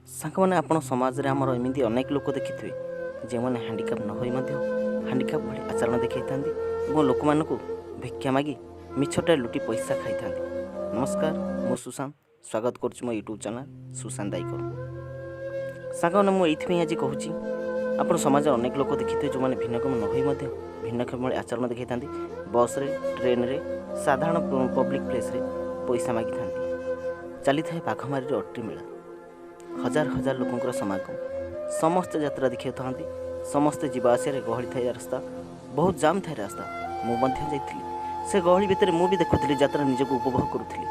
ସାଙ୍ଗମାନେ, ଆପଣ ସମାଜରେ ଆମର ଏମିତି ଅନେକ ଲୋକ ଦେଖିଥିବେ, ଯେଉଁମାନେ ହ୍ୟାଣ୍ଡିକ୍ୟାପ୍ ନ ହୋଇ ମଧ୍ୟ ହ୍ୟାଣ୍ଡିକ୍ୟାପ୍ ଭଳି ଆଚରଣ ଦେଖାଇଥାନ୍ତି ଏବଂ ଲୋକମାନଙ୍କୁ ଭିକ୍ଷା ମାଗି ମିଛଟାରେ ଲୁଟି ପଇସା ଖାଇଥାନ୍ତି। ନମସ୍କାର, ମୁଁ ସୁଶାନ୍ତ, ସ୍ୱାଗତ କରୁଛି ମୋ ୟୁଟ୍ୟୁବ୍ ଚ୍ୟାନେଲ୍ ସୁଶାନ୍ତ ଦାଇକର। ସାଙ୍ଗମାନେ, ମୁଁ ଏଇଥିପାଇଁ ଆଜି କହୁଛି, ଆପଣ ସମାଜରେ ଅନେକ ଲୋକ ଦେଖିଥିବେ, ଯେଉଁମାନେ ଭିନ୍ନକ୍ଷମ ନ ହୋଇ ମଧ୍ୟ ଭିନ୍ନକ୍ଷମ ଭଳି ଆଚରଣ ଦେଖାଇଥାନ୍ତି। ବସ୍ରେ, ଟ୍ରେନ୍ରେ, ସାଧାରଣ ପବ୍ଲିକ୍ ପ୍ଲେସ୍ରେ ପଇସା ମାଗିଥାନ୍ତି। ଚାଲିଥାଏ ବାଘମାରିର ଅଟ୍ରି ମେଳା। ହଜାର ହଜାର ଲୋକଙ୍କର ସମାଗମ। ସମସ୍ତେ ଯାତ୍ରା ଦେଖିଥାନ୍ତି। ସମସ୍ତେ ଯିବା ଆସିବାରେ ଗହଳି ଥାଏ ରାସ୍ତା, ବହୁତ ଜାମ୍ ଥାଏ ରାସ୍ତା। ମୁଁ ମଧ୍ୟ ଯାଇଥିଲି ସେ ଗହଳି ଭିତରେ। ମୁଁ ବି ଦେଖୁଥିଲି ଯାତ୍ରା, ନିଜକୁ ଉପଭୋଗ କରୁଥିଲି।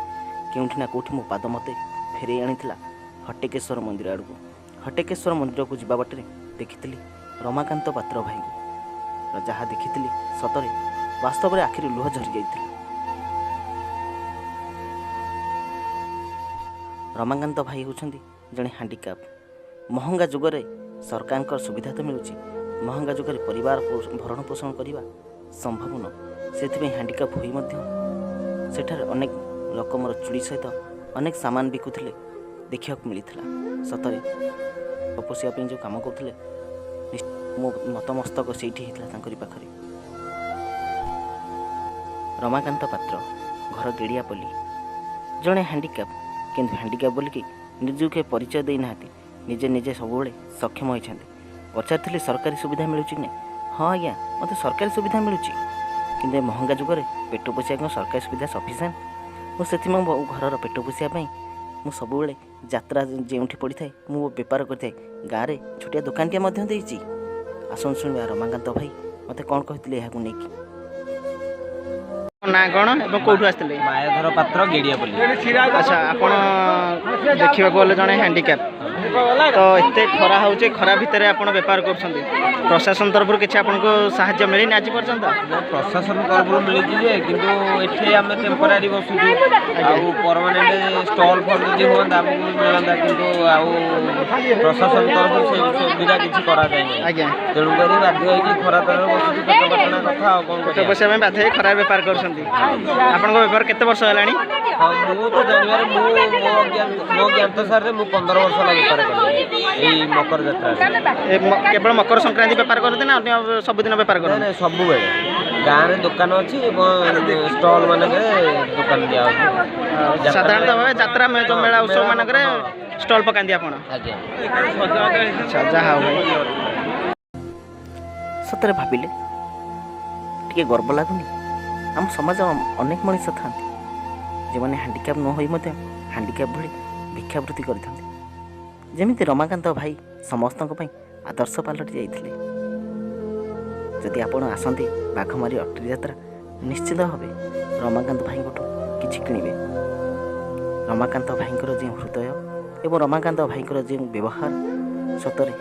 କେଉଁଠି ନା କେଉଁଠି ମୋ ପାଦ ମୋତେ ଫେରେଇ ଆଣିଥିଲା ହଟକେଶ୍ୱର ମନ୍ଦିର ଆଡ଼କୁ। ହଟକେଶ୍ୱର ମନ୍ଦିରକୁ ଯିବା ବାଟରେ ଦେଖିଥିଲି ରମାକାନ୍ତ ପାତ୍ର ଭାଇଙ୍କୁ। ଯାହା ଦେଖିଥିଲି, ସତରେ ବାସ୍ତବରେ ଆଖିରୁ ଲୁହ ଝରି ଯାଇଥିଲା। ରମାକାନ୍ତ ଭାଇ ହେଉଛନ୍ତି ଜଣେ ହ୍ୟାଣ୍ଡିକ୍ୟାପ୍। ମହଙ୍ଗା ଯୁଗରେ ସରକାରଙ୍କର ସୁବିଧା ତ ମିଳୁଛି, ମହଙ୍ଗା ଯୁଗରେ ପରିବାର ଭରଣ ପୋଷଣ କରିବା ସମ୍ଭବ ନୁହଁ। ସେଥିପାଇଁ ହ୍ୟାଣ୍ଡିକ୍ୟାପ୍ ହୋଇ ମଧ୍ୟ ସେଠାରେ ଅନେକ ରକମର ଚୁଡ଼ି ସହିତ ଅନେକ ସାମାନ ବିକୁଥିଲେ, ଦେଖିବାକୁ ମିଳିଥିଲା। ସତରେ ପୋଷିବା ପାଇଁ ଯେଉଁ କାମ କରୁଥିଲେ, ମୋ ନତମସ୍ତକ ସେଇଠି ହେଇଥିଲା ତାଙ୍କରି ପାଖରେ। ରମାକାନ୍ତ ପାତ୍ର, ଘର ଗେଡ଼ିଆପଲ୍ଲୀ, ଜଣେ ହ୍ୟାଣ୍ଡିକ୍ୟାପ୍। କିନ୍ତୁ ହ୍ୟାଣ୍ଡିକ୍ୟାପ୍ ବୋଲିକି ନିଜକୁ କେବେ ପରିଚୟ ଦେଇନାହାନ୍ତି। ନିଜେ ନିଜେ ସବୁବେଳେ ସକ୍ଷମ ହୋଇଛନ୍ତି। ପଚାରିଥିଲି, ସରକାରୀ ସୁବିଧା ମିଳୁଛି କି ନାହିଁ? ହଁ ଆଜ୍ଞା, ମୋତେ ସରକାରୀ ସୁବିଧା ମିଳୁଛି, କିନ୍ତୁ ଏ ମହଙ୍ଗା ଯୁଗରେ ପେଟ ପୋଷିବା କ'ଣ ସରକାରୀ ସୁବିଧା ସଫିସିଏଣ୍ଟ? ମୁଁ ସେଥିପାଇଁ ମୋ ଘରର ପେଟ ପୋଷିବା ପାଇଁ ମୁଁ ସବୁବେଳେ ଯାତ୍ରା ଯେଉଁଠି ପଡ଼ିଥାଏ, ମୁଁ ବେପାର କରିଥାଏ। ଗାଁରେ ଛୋଟିଆ ଦୋକାନଟିଏ ମଧ୍ୟ ଦେଇଛି। ଆସନ୍ତୁ ଶୁଣିବା ରମାକାନ୍ତ ଭାଇ ମୋତେ କ'ଣ କହିଥିଲେ ଏହାକୁ ନେଇକି। ନାଁ କ'ଣ ଏବଂ କେଉଁଠୁ ଆସିଥିଲେ? ମାୟାଧର ପାତ୍ର, ଗେଡ଼ିଆପଲ୍ଲୀ। ଆଚ୍ଛା, ଆପଣ ଦେଖିବାକୁ ଗଲେ ଜଣେ ହ୍ୟାଣ୍ଡିକ୍ୟାପ୍ ତ। ଏତେ ଖରା ହେଉଛି, ଖରା ଭିତରେ ଆପଣ ବେପାର କରୁଛନ୍ତି। ପ୍ରଶାସନ ତରଫରୁ କିଛି ଆପଣଙ୍କୁ ସାହାଯ୍ୟ ମିଳିନି ଆଜି ପର୍ଯ୍ୟନ୍ତ? ପ୍ରଶାସନ ତରଫରୁ ମିଳିଛି ଯେ, କିନ୍ତୁ ଏଠି ଆମେ ଟେମ୍ପୋରାରୀ ବସୁଛୁ। ଆଉ ପରମାନେଣ୍ଟ ଷ୍ଟଲ୍ ଫଲ୍ ଯଦି ହୁଅନ୍ତା, ଆମକୁ ବି ମିଳନ୍ତା। କିନ୍ତୁ ଆଉ ପ୍ରଶାସନ ତରଫରୁ ସେ ସୁବିଧା କିଛି କରାଯାଇନି। ତେଣୁକରି ବାଧ୍ୟ ହେଇକି ଖରା ତଳରେ ବସୁଛୁ। ପେଟ ପାଟଣା କଥା, ଆଉ କ'ଣ ପେଟ କରିବା? ପୋଷିବା ପାଇଁ ବାଧ୍ୟ ହେଇ ଖରାରେ ବେପାର କରୁଛନ୍ତି। ଆପଣଙ୍କ ବେପାର କେତେ ବର୍ଷ ହେଲାଣି? ହଁ, ମୁଁ ତ ଜାଣିବାରେ, ମୁଁ ମୋ ଜ୍ଞାତ ସାରରେ ମୁଁ 15 ବର୍ଷ ହେଲା ବେପାର କଲି ଏଇ ମକର ଯାତ୍ରାରେ। କେବଳ ମକର ସଂକ୍ରାନ୍ତି ବେପାର କରନ୍ତି ନା ଅନ୍ୟ ସବୁଦିନ ବେପାର ନାଇଁ କରନ୍ତି? ନାଇଁ, ସବୁବେଳେ। ଗାଁରେ ଦୋକାନ ଅଛି ଏବଂ ଷ୍ଟଲ୍ ମାନଙ୍କରେ ଦୋକାନ ଦିଆହେଉଛି। ସାଧାରଣତଃ ଭାବେ ଯାତ୍ରା ଯେଉଁ ମେଳା ଉତ୍ସବ ମାନଙ୍କରେ ଷ୍ଟଲ୍ ପକାନ୍ତି ଆପଣ? ଆଜ୍ଞା। ଆଚ୍ଛା, ଯାହା ହଉ ଭାଇ। ସତରେ ଭାବିଲେ ଟିକେ ଗର୍ବ ଲାଗୁନି? ଆମ ସମାଜ ଅନେକ ମଣିଷ ଥାନ୍ତି, ଯେଉଁମାନେ ହ୍ୟାଣ୍ଡିକ୍ୟାପ୍ ନ ହୋଇ ମଧ୍ୟ ହ୍ୟାଣ୍ଡିକ୍ୟାପ୍ ଭଳି ଭିକ୍ଷାବୃତ୍ତି କରିଥାନ୍ତି। ଯେମିତି ରମାକାନ୍ତ ଭାଇ ସମସ୍ତଙ୍କ ପାଇଁ ଆଦର୍ଶ ପାଲଟି ଯାଇଥିଲେ। ଯଦି ଆପଣ ଆସନ୍ତି ବାଘମାରି ଅଟ୍ରି ଯାତ୍ରା, ନିଶ୍ଚିତ ଭାବେ ରମାକାନ୍ତ ଭାଇଙ୍କଠୁ କିଛି କିଣିବେ। ରମାକାନ୍ତ ଭାଇଙ୍କର ଯେଉଁ ହୃଦୟ ଏବଂ ରମାକାନ୍ତ ଭାଇଙ୍କର ଯେଉଁ ବ୍ୟବହାର, ସତରେ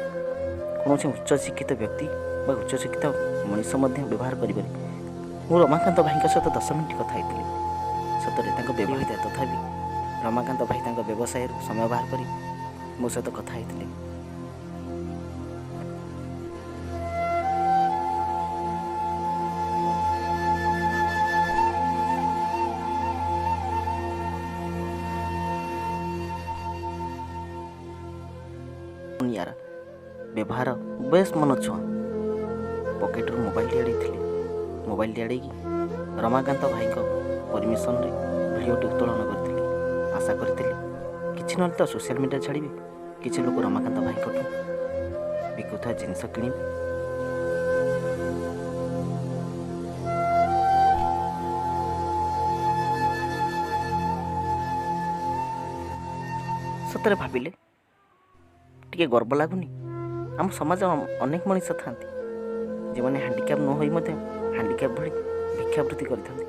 କୌଣସି ଉଚ୍ଚ ଶିକ୍ଷିତ ବ୍ୟକ୍ତି ବା ଉଚ୍ଚଶିକ୍ଷିତ ମଣିଷ ମଧ୍ୟ ବ୍ୟବହାର କରିପାରେ। ମୁଁ ରମାକାନ୍ତ ଭାଇଙ୍କ ସହିତ 10 ମିନିଟ୍ କଥା ହେଇଥିଲି। ସତରେ ତାଙ୍କ ବ୍ୟବହାର, ତଥାପି ରମାକାନ୍ତ ଭାଇ ତାଙ୍କ ବ୍ୟବସାୟରୁ ସମୟ ବାହାର କରି ମୋ ସହିତ କଥା ହେଇଥିଲେ। ନିଆରା ବ୍ୟବହାର, ବେଶ ମନ ଛୁଆଁ। ପକେଟରୁ ମୋବାଇଲଟି ଆଡ଼େଇଥିଲି। ମୋବାଇଲଟି ଆଡ଼େଇକି ରମାକାନ୍ତ ଭାଇଙ୍କ ପରମିସନରେ ଭିଡ଼ିଓଟି ଉତ୍ତୋଳନ କରିଥିଲି। ଆଶା କରିଥିଲି କିଛି ନହେଲେ ତ ସୋସିଆଲ ମିଡ଼ିଆ ଛାଡ଼ିବେ, କିଛି ଲୋକ ରମାକାନ୍ତ ଭାଇଙ୍କଠୁ ବିକୁଥିବା ଜିନିଷ କିଣିବେ। ସତରେ ଭାବିଲେ ଟିକେ ଗର୍ବ ଲାଗୁନି? ଆମ ସମାଜ ଅନେକ ମଣିଷ ଥାନ୍ତି, ଯେଉଁମାନେ ହ୍ୟାଣ୍ଡିକ୍ୟାପ୍ ନ ହୋଇ ମଧ୍ୟ ହ୍ୟାଣ୍ଡିକ୍ୟାପ୍ ଭଳି ଭିକ୍ଷାବୃତ୍ତି କରିଥାନ୍ତି।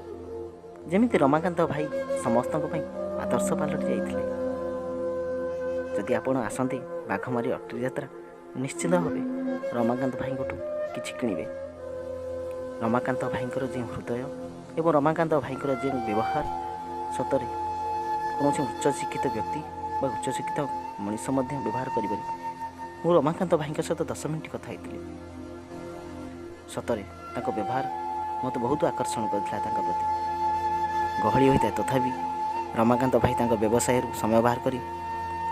ଯେମିତି ରମାକାନ୍ତ ଭାଇ ସମସ୍ତଙ୍କ ପାଇଁ ଆଦର୍ଶ ପାଲଟି ଯାଇଥିଲେ। ଯଦି ଆପଣ ଆସନ୍ତି ବାଘମାରି ଅଟ୍ରି ଯାତ୍ରା, ନିଶ୍ଚିତ ଭାବେ ରମାକାନ୍ତ ଭାଇଙ୍କଠୁ କିଛି କିଣିବେ। ରମାକାନ୍ତ ଭାଇଙ୍କର ଯେଉଁ ହୃଦୟ ଏବଂ ରମାକାନ୍ତ ଭାଇଙ୍କର ଯେଉଁ ବ୍ୟବହାର, ସତରେ କୌଣସି ଉଚ୍ଚ ଶିକ୍ଷିତ ବ୍ୟକ୍ତି ବା ଉଚ୍ଚଶିକ୍ଷିତ ମଣିଷ ମଧ୍ୟ ବ୍ୟବହାର କରିପାରେ। ମୁଁ ରମାକାନ୍ତ ଭାଇଙ୍କ ସହିତ 10 ମିନିଟ୍ କଥା ହେଇଥିଲି। ସତରେ ତାଙ୍କ ବ୍ୟବହାର ମୋତେ ବହୁତ ଆକର୍ଷଣ କରିଥିଲା ତାଙ୍କ ପ୍ରତି। ଗହଳି ହୋଇଥାଏ, ତଥାପି ରମାକାନ୍ତ ଭାଇ ତାଙ୍କ ବ୍ୟବସାୟରୁ ସମୟ ବାହାର କରି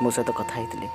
ମୋ ସହିତ କଥା ହେଇଥିଲେ।